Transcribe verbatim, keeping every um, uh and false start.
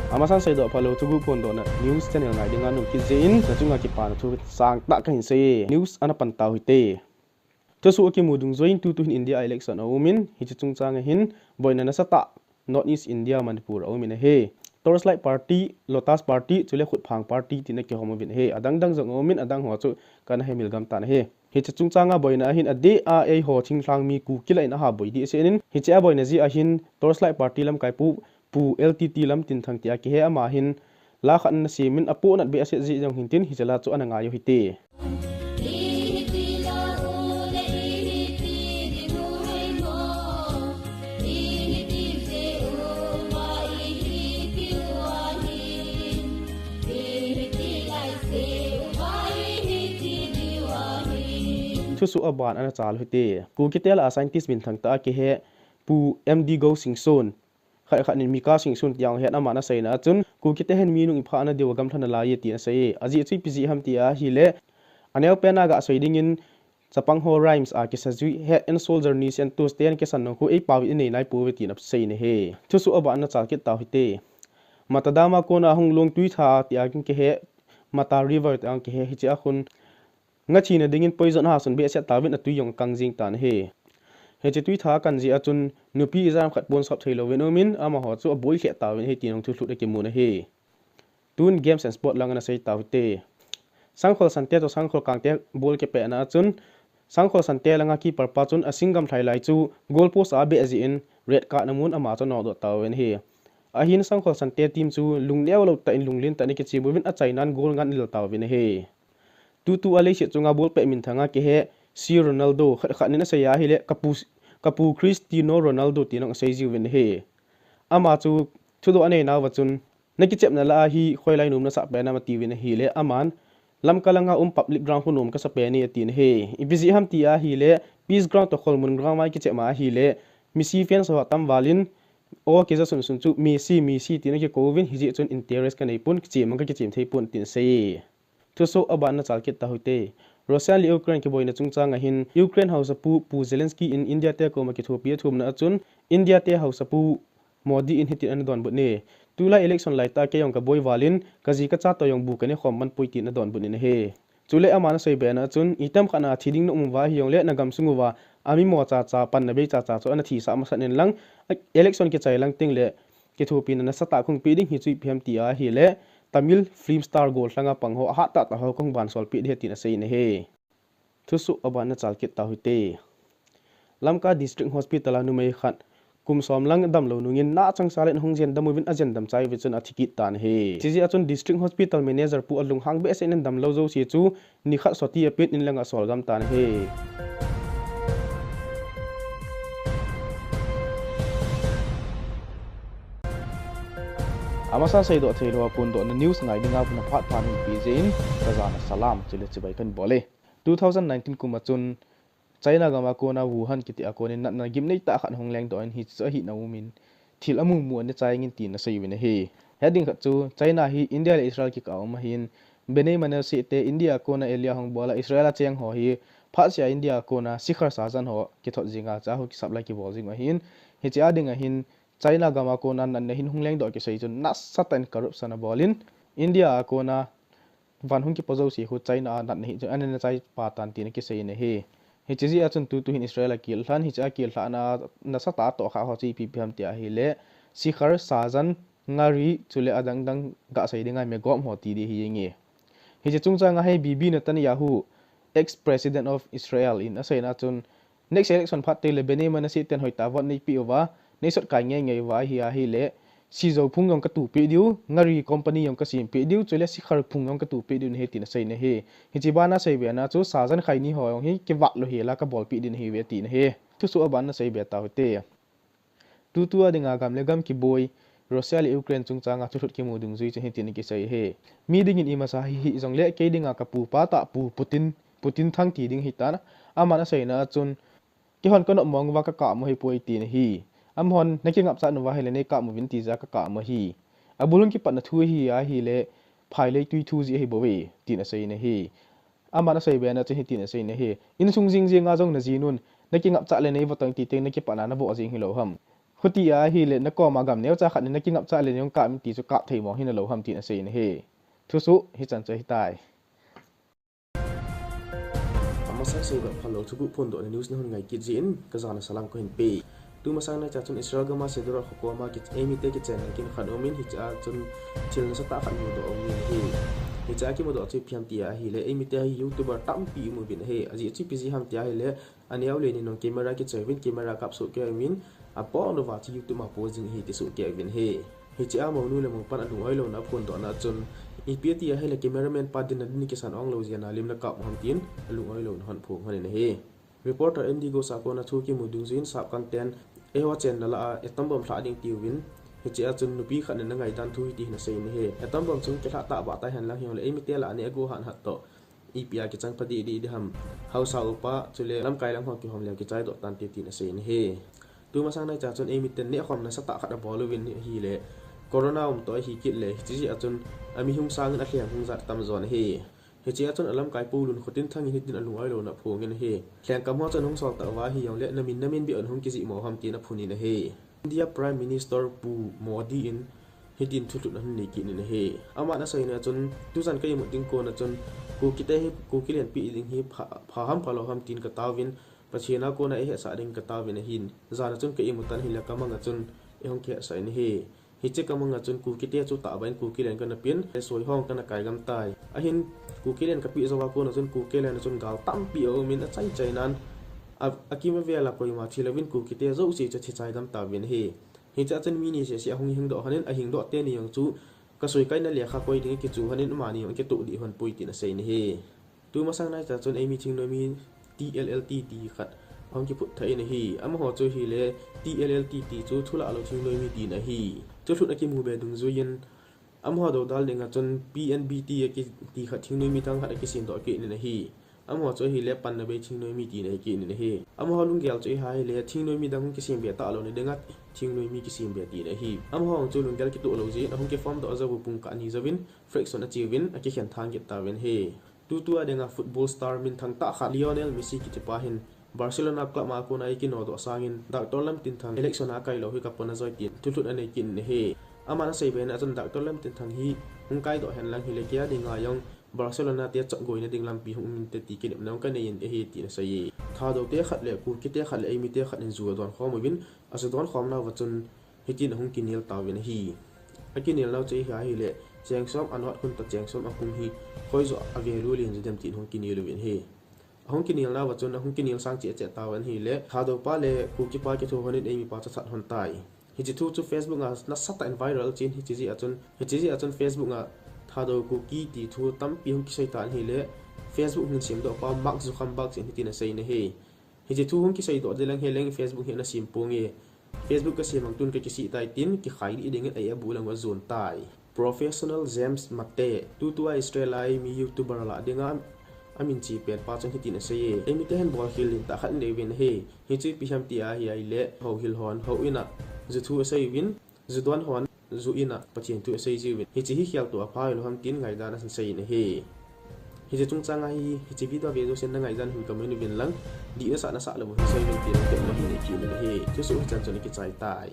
Amasan seidoh phalou thuguh phondohna news channel ngai dinga nung kit jeh in, nachunga kipana thu sangtah kahin sei e. News ana pan tau hite. Thusoh akimu dungjuiyin tutu hin India election aumin, hiche chungchanga hin boina nasatah North East India Manipur aumin ahi. Torchlight Party, Lotus Party, chule Khutphang Party tina kihom uvin ahi. Adang dang jong aumin, adang ho chu kana hemil gam tan ahi. Hiche chungchanga boina ahin adeh a eiho thinglhang mi Kuki lah in aha boi dehset in, hiche a boina jeh ahin Torchlight Party lamkai pu, Pu L T T Lamtinthang tia kihe, ama hin la khat ana semin apohnat behseh jeh jong hintin hiche la chu ana ngai u hite. Thusoh aban ana chal u hite. Kukite lah a scientist minthang tah a kihe Pu M D Go Singson, khat khat in Mika Singson tia hung het, aman aseina a chun, Kukite hin mi nung iphah na diu a gamlha nalai e tin asei e. Ajeh chu ipi jeh ham ti ahile, aneopen a gasei dingin, chapang ho rhymes a kisajui Head and Shoulder Knee Santos ten kisan nung khu eipao in inei nai pouve tin asei in ahi. Thusoh aban ana chal kit tau hite. Matadam a kona hung long tuitha tia kihe, Mata River tia kihe, hiche a khun ngathina dingin poison ahasun behseh tauvin atui jong akang jing tan ahi. Hiche tuitha akang jeh a chun nupi ijat ham khat pon sop thei louvin aumin, amaho chu aboi lheh tauvin ahi tin jong thulhut akimun ahi. Tun games and sport lang ana sei tau hite. Sangkhol Sante toh Sangkhol Kangte ball kipehna a chun, Sangkhol Sante langa keeper pa chun asinggam lhai lai chu goal post a abeh jeh in red card ana mun, ama chu anodoh tauvin ahi. Ahin Sangkhol Sante team chu lungneo lou tah in lunglen tah in akichem uvin, achainan goal nga ana lel tauvin ahi. Tutu a leiset chunga ball peh minthang a kihe C Ronaldo, khat khat in asei ahile, kapu, kapu Cristiano Ronaldo tin jong asei jiuvin ahi. Ama chu thudoh anei nauva chun, nakichepna lah a hi khoilai nom nasah pen ham atiuvin ahile, aman Lamka langa um public ground khu nom kasa pen e atin ahi. Ipi jeh ham ti ahile, Peace Ground toh Kholmun ground a ikichep ma ahile, Messi fans ho atam val in, o kija sunsun chu Messi, Messi tin akikou uvin, hijeh chun interest kanei pon, kichem jong kakichem thei pon tin asei e. Thusoh aban ana chal kit tau hite. Russia le Ukraine kiboina chungchanga hin Ukraine haosapu Pu Zelensky in India te koma kithopi athumna a chun India te haosapu Modi in hitin ana donbut e. Tulai election laitah a kei jong kaboi val in kaji kacha toh jong bu kanei khom man poi tin adonbut in ahi. Chule aman asei bena a chun, item khat a thi ding na um uva ahijongle nagam sung uva amimo chacha, panna bei chacha chu ana thisah masat in lang, election kichai lang tengle kithopina nasatah kahung pe ding, hichu ipi ham ti ahile, Tamil film star gollhanga pang ho ahat tahtah ho kahung bansolpeh ding ahi tin asei in ahi. Thusoh aban ana chal kit tau hite. Lamka District Hospital a numei khat kum som lang damlou nungin na changseh in ahung jendam uvin ajendam chai uva chun athi kit tan ahi. Hijeh a chun District Hospital Manager pu alunghang behseh in damlou jouse chu nikhat sotpi apen in lang asol gam tan ahi. Amasan seidoh theilou a phondohna news ngai dinga phat phat hin pe jeh in kajana salam chule chibai kahin bol e. Two thousand nineteen kum a chun China gam a kona Wuhan kiti a konin natna gimnei tah khat hung lengdoh in hichu ahina umin thil amu mu ana chai ngin tin asei uvin ahi. Hiding khat chu China hi India le Israel kikah a um ahin Bnei Menashe te India a kona area hung bol a Israel a cheng ho hi phatseh a India a kona Shikhar Shajan ho kithot jinga cha ho kisap lai kibol jing ahin hiche a ding ahin China gam a kona natna hin hung lengdoh kisei chun nasatah in corruption abol in India a kona van hung kipo jouse khu China a natna hi chu ana chai patan tin akisei in ahi. Hiche jeh a chun tutu hin Israel a kil lhan, hiche a kil lhahna nasatah a tohkhah ho chu ipi ipi ham ti ahile, Shikhar, Shajan, Ngari, chule adang dang gasei dinga megom ho ti ding ahi nge. Hiche chungchanga hi Bibi Netanyahu, ex-president of Israel in aseina chun, next election phat tengle Bnei Menashe ten hoitah a vote neipeh uva, neisotkai ngei ngei uva ahi ahile, Sijou phung jong katuhpeh diu, Ngari company jong kasempeh diu, chule Shikhar phung jong katuhpeh diu ahi tin asei in ahi. Hiche bana asei bena chu Shajan khaini ho jong hi kivat lou hel a kabolpeh ding ahiuve ati in ahi. Thusoh aban ana seibe tau hite. Tutu a dinga gam le gam kiboi, Russia le Ukraine chungchanga thuthut kimu dungjui chu hitin akisei ahi. Mi dingin imasa hi hih jongle kei dinga kapupa tah Pu Putin, Putin thang ti ding ahitan, aman aseina a chun, keihon kanop mong uva kakap mo ahipoi tin ahi. Amahon nakingapchat uva ahile neikap uvin ti jeh a kakap mo ahi. Abul hung kipatna thu ahi ahile, phailei tui thu jeh ahibouve tin asei in ahi. Aman asei bena chun hitin asei in ahi. Insung jing jing a jong najinun, nakingapchat le neivotang titeng nakipatna navoh jing hilou ham. Khuti ahile, nakoma gam neocha khat in nakingapcha le neihin kap in ti chu kap thei mong hina lou ham tin asei in ahi. Thusoh hichan chu ahitai. Amasang seidoh phalou thuguh phondohna news nahung ngai kit jeh in, kajana salam kahin pe. Tumasang naicha chun Israel gam a Sderot kho koma ki, eimite kichenna kin khat aumin, hichea chun thil nasatah khat mudoh aumin ahi. Hichea kimudoh chu ipi ham tia ahile, eimite hi YouTuber tampi umuvin ahi. Ajeh chu ipi jeh ham tia ahile, aneo le ni nung camera kichoi uvin, camera kap soh kei uvin, apohnauva chu YouTube a post ding ahi ti soh kei uvin ahi. Hichea mounu le moupan alung-oi louna aphondohna chun, ipi tia ahile cameraman pa dinna din kisan ong lou jeh a lim nakap u ham tin, alung-oi louna hung phong hon in ahi. Reporter Indigo Sakon a thu kimu dungjuiyin sapkang ten, eiho chenna lah a, atom bomb lhah ding tiuvin, hichea chun nupi khat in angaidan thu hiti hin asei in ahi. Atom bomb chu kilhah tah bah tah hen lang hijongle, eimite lah a ni agu han hat toh, ipi a kichang pha didi di ham. Haosa upa, chule lamkai lang ho kihom leu kichaidoh tante tin asei in ahi. Tumasang naicha chun eimiten nehkhom nasatah khat abol uvin ahile, corona um toh ahi kit le, hiche jeh a chun ami hung sangin alheng hung jat tam jon ahi. Hichea chun alamkai Pu Lunkhotinthang in hitin alung-oi louna aphongin ahi. Lhengkham ho chun hung sol tah uva hijongle, namin namin beh un hung kijih mo ham tin aphun in ahi. India Prime Minister Pu Modi in hitin thulhut ahung nei kit in ahi. Aman aseina chun, tuchan ka imut ding kona chun, Kukite hi Kuki lenpi ding hi pha, pha ham phalou ham tin kataovin, Pathen a kona eihetsah ding kataovin ahin. Jana chun ka imu tan ahile kamanga chun eihung kihetsah in ahi. Hiche kamanga chun Kukite chu tahbeh in Kuki len kana pin, le soi hong kana kai gam tai. Ahin Kuki len kapeh jouva kona chun Kuki len a chun gal tampi aumin achai chai nan, a, akima vela koima thilouvin Kukite jouse chu thichai gam tauvin ahi. Hichea chun mi ni sese ahung hingdoh honin, ahingdoh teni jong chu kasui kaina lekha koi ding kichu honin amani jong kitoh dih hon poi tin asei in ahi. Tumasang naicha chun eimi thingnoimi T L L T T khat ahung kiphut thah in ahi. Amaho chu ahile T L L T T chu thulah lou thingnoimi tina ahi. Thulhut akimu be dungjuiyin amaho doudal dinga chun P N B T akiti khat thingnoimi dang khat akisemdoh kit in ahi. Amaho chu ahile panna bei thingnoimi tina ahi kit in ahi. Amaho lunggel chu ahile thingnoimi dang hung kisem be talou na dinga thingnoimi kisem be tina ahi. Amaho chu lunggel kitoh lou jeh in ahung kiform doh jou u pung kah ni jouvin fraction acheuvin akikhen thang kit tauvin ahi. Tutua dinga football star minthang tah khat Lionel Messi kitipa hin Barcelona club a kona eikinodoh sangin Doctor Lamtinthang election a kailou hi kapona joi tin thulhut anei kit in ahi. Aman asei bena chun Doctor Lamtinthang hi hung kaidoh hen lang hile keia dinga jong Barcelona te chapgoina ding lampi hung um inte ti kinepna jong kanei in ahi tin asei e. Thadou te khat le Kuki te khat le eimi te khat in ju adon khom uvin, aju don khomnauva chun hitin ahung kinel tauvin ahi. Akinel nau chu ahile, cheng som anot khun toh cheng som akum hi, koi joh a value len ju dem tin hung kinel uvin ahi. Ahung kinel nauva chun, ahung kinel sang cheh cheh tauvin ahile, Thadou pa le Kuki pa kitho honin eimi pa chu that hon tai. Hiche thu chu Facebook a nasatah in viral chen, hiche jeh a chun, hiche jeh a chun Facebook a Thadou Kuki ti thu tampi hung kisei tan ahile, Facebook hung semdoh pa Mark Zuckerberg in hitin asei in ahi. Hiche thu hung kiseidoh ding lang hileng Facebook hi ana sem ponge. Facebook kasem ang tun kakisih tai tin, kikhai ding dingin a-app bu lang ajon tai. Professional James Mate, tutua Israel a eimi YouTuber lah dinga amin che pen pa chun hitin asei e. Eimite hin bolkhel lentah khat inei uvin ahi. Hichu ipi ham tia ahile, houhil hon, houin a ju thu asei uvin, ju don hon, ju in a Pathen thu asei jiuvin. Hiche hi kheltoh apha hilou ham tin ngaidan ahin sei in ahi. Hiche chungchang a hi, hiche video ve jousen na ngaidan hin comment uvin lang, dih nasah nasah lou hin sei uvin tin, comment hin nei kit in ahi. Thusoh hichan chun akichai tai.